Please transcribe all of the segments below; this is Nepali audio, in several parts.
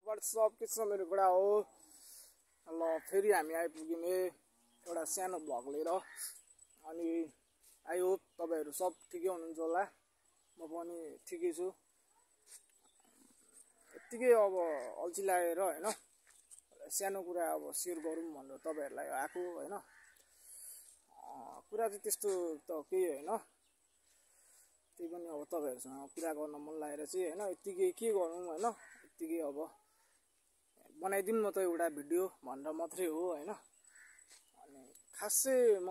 व्हाट्सअप के छ मेरो कुरा हो ल फेरि हामी आइपुग्यौँ एउटा सानो भ्लग लिएर अनि आई होप तपाईहरु सब ठिकै हुनुहुन्छ होला म पनि ठिकै छु यतिकै अब अल्छी लागेर हैन सानो कुरा अब शेयर गरौँ भनेर तपाईहरुलाई आको हैन कुरा चाहिँ त्यस्तो त केही हैन त्यही पनि अब तपाईहरुसँग कुरा गर्न मन लागेर चाहिँ हैन यतिकै के गरौँ हैन यतिकै अब बनाइदिनु म त एउटा भिडियो भनेर मात्रै हो हैन अनि खासै म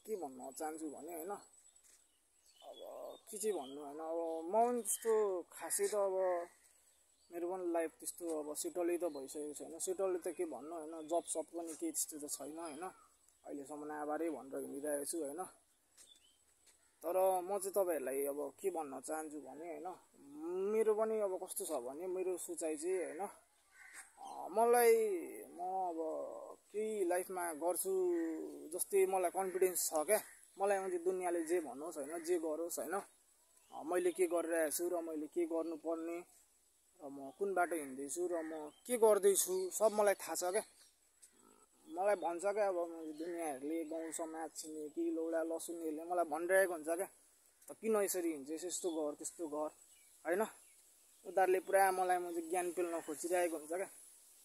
के भन्न चाहन्छु भने हैन अब के चाहिँ भन्नु हैन अब म पनि त्यस्तो खासै त अब मेरो पनि लाइफ त्यस्तो अब सेटलै त भइसकेको छैन सेटलले त के भन्नु हैन जब सब पनि केही त्यस्तो त छैन हैन अहिलेसम्म आबारै भनेर हिँडिरहेको छु हैन तर म चाहिँ तपाईहरुलाई अब के भन्न चाहन्छु भने हैन मेरो पनि अब कस्तो छ भने मेरो सोचाइ चाहिँ हैन मलाई म अब केही लाइफमा गर्छु जस्तै मलाई कन्फिडेन्स छ क्या मलाई म्हणजे दुनियाले जे भनोस् हैन जे गरोस् हैन मैले के गरिरहेको छु र मैले के गर्नुपर्ने र म कुन बाटो हिँड्दै छु र म के गर्दै छु सब मलाई थाहा छ क्या मलाई भन्छ क्या अब दुनियाहरुले गाउँ समाज छिमेकी लौडा लसुनीहरुले मलाई भनिरहेको हुन्छ क्या त किन यसरी हिँड्छस् यस्तो गर त्यस्तो गर हैन उनीहरुले पुरा मलाई ज्ञान पेल्न खोजिरहेको हुन्छ क्या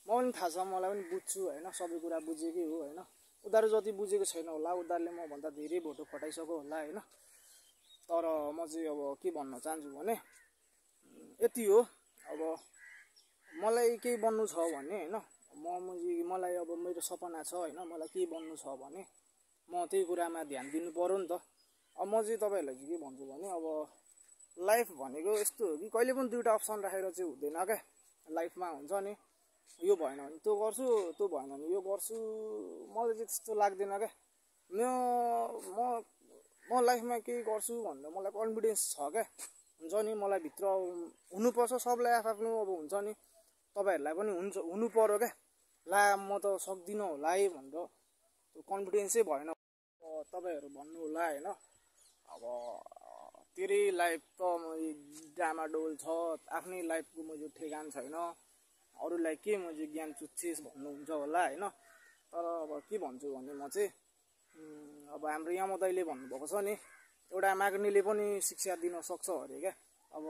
म पनि थाहा छ मलाई पनि बुझ्छु हैन सबै कुरा बुझेकै हो हैन उनीहरु जति बुझेको छैन होला उनीहरुले म भन्दा धेरै भोटो खटाइसक्यो होला हैन तर म चाहिँ अब के भन्न चाहन्छु भने यति हो अब मलाई केही बन्नु छ भने हैन मलाई अब मेरो सपना छ हैन मलाई के बन्नु छ भने म त्यही कुरामा ध्यान दिनु पर्यो नि त अब म चाहिँ तपाईहरुलाई के भन्छु भने अब लाइफ भनेको यस्तो हो कि कहिले पनि दुईटा अप्सन राखेर चाहिँ हुँदैन के लाइफमा हुन्छ नि यो भएन भने त्यो गर्छु त्यो भएन भने यो गर्छु मलाई चाहिँ त्यस्तो लाग्दैन के म लाइफमा केही गर्छु भनेर मलाई कन्फिडेन्स छ के हुन्छ नि मलाई भित्र हुनुपर्छ सबलाई आफ्नो अब हुन्छ नि तपाईहरुलाई पनि हुनु पर्यो के ला म त सक्दिन होला है भनेर त्यो कन्फिडेन्सै भएन तपाईहरु भन्नु होला हैन अब तेरै लाइफ त डामाडोल छ आफ्नै लाइफको मैले ठेगान छैन अरूलाई के मैले ज्ञान चुच्छिस भन्नुहुन्छ होला हैन तर अब के भन्छु भने म चाहिँ अब हाम्रो यहाँ दाइले भन्नुभएको छ नि एउटा माग्नेले पनि शिक्षा दिन सक्छ अरे क्या अब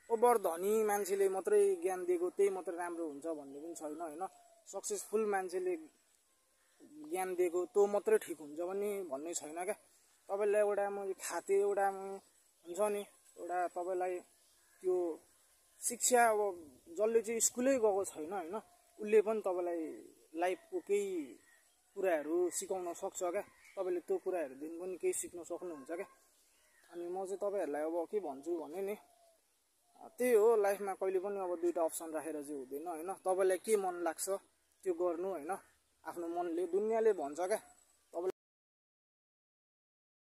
ओभर धनी मान्छेले मात्रै ज्ञान दिएको त्यही मात्रै राम्रो हुन्छ भन्ने पनि छैन हैन सक्सेसफुल मान्छेले ज्ञान दिएको त्यो मात्रै ठिक हुन्छ भन्ने छैन क्या तपाईलाई एउटा मैले खाते एउटा हुन्छ नि एउटा तपाईलाई त्यो शिक्षा अब जसले चाहिँ स्कुलै गएको छैन हैन उले पनि तपाईलाई लाइफको केही कुराहरु सिकाउन सक्छ क्या तपाईले त्यो कुराहरुदेखि पनि केही सिक्न सक्नुहुन्छ क्या अनि म चाहिँ तपाईहरुलाई अब के भन्छु भने नि त्यही हो लाइफमा कहिले पनि अब दुईटा अप्सन राखेर चाहिँ हुँदैन हैन तपाईलाई के मन लाग्छ त्यो गर्नु हैन आफ्नो मनले दुनियाले भन्छ क्या